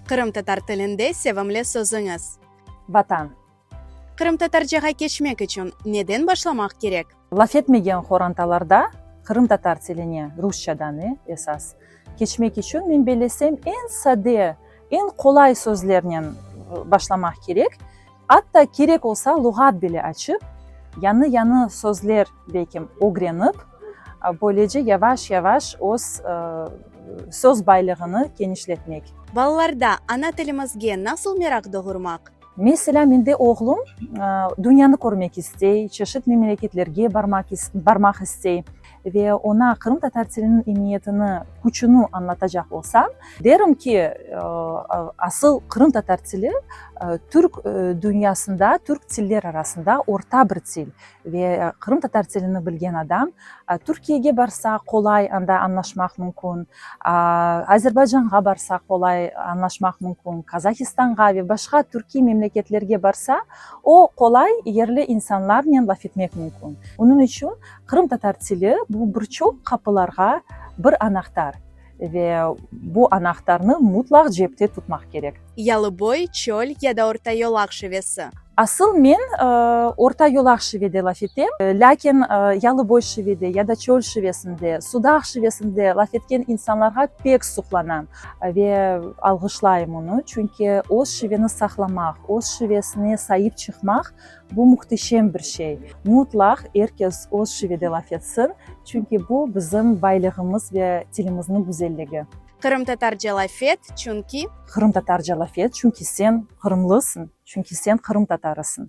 Qırımtatar tilinde sevimli sözüñiz? Vatan. Qırımtatarcağa keçmek içün neden başlamaq kerek? Laf etmegen qorantalarda qırımtatar tiline, rusçadan esas, keçmek içün, men bellesem, eñ sade, eñ qolay sözlernen başlamaq kerek. Atta kerek olsa luğat bile açıp, yañı-yañı sözler belkim ögrenip, böylece yavaş-yavaş öz söz baylığını kenişletmek. Balalarda ana tilimizge nasıl meraq doğurmaq? Meselâ, mende oğlum dünyanı körmek istey, çeşit memleketlerge barmaq istey ve oña qırımtatar tiliniñ emiyetini, küçüni añlatacaq olsam, derim ki, asıl qırımtatar tili türk dünyasında, türk tiller arasında orta bir til Ve qırımtatar tilini bilgen adam Türkiyege barsa, qolay anda añlaşmaq mümkün, Azerbaycanğa barsa, qolay añlaşmaq mümkün, Qazahistanğa ve başqa türkiy memleketlerge barsa, o, qolay yerli insanlarnen laf etmek mümkün. Onıñ içün qırımtatar tili bu bir çoq qapılarğa bir anahtar ve bu anahtarnı mutlaq cepte tutmaq kerek. Yalıboy, çöl ya da ortayolaq şivesi. Asıl men orta yolaq şivede laf etem, lâkin Yalıboy şivede ya da çöl şivesinde, Sudaq şivesinde laf etken insanlarğa pek suqlanam ve alğışlayım onı, çünki öz şiveni saqlamaq, öz şivesine saip çıqmaq, bu mühteşem bir şey. Mutlaq er kes öz şivede laf etsin, çünki bu bizim baylığımız ve tilimizniñ güzelligi. Qırımtatarca laf et, çünki. Qırımtatarca laf et, çünki sen qırımlısıñ. Çünki sen qırımtatarısıñ.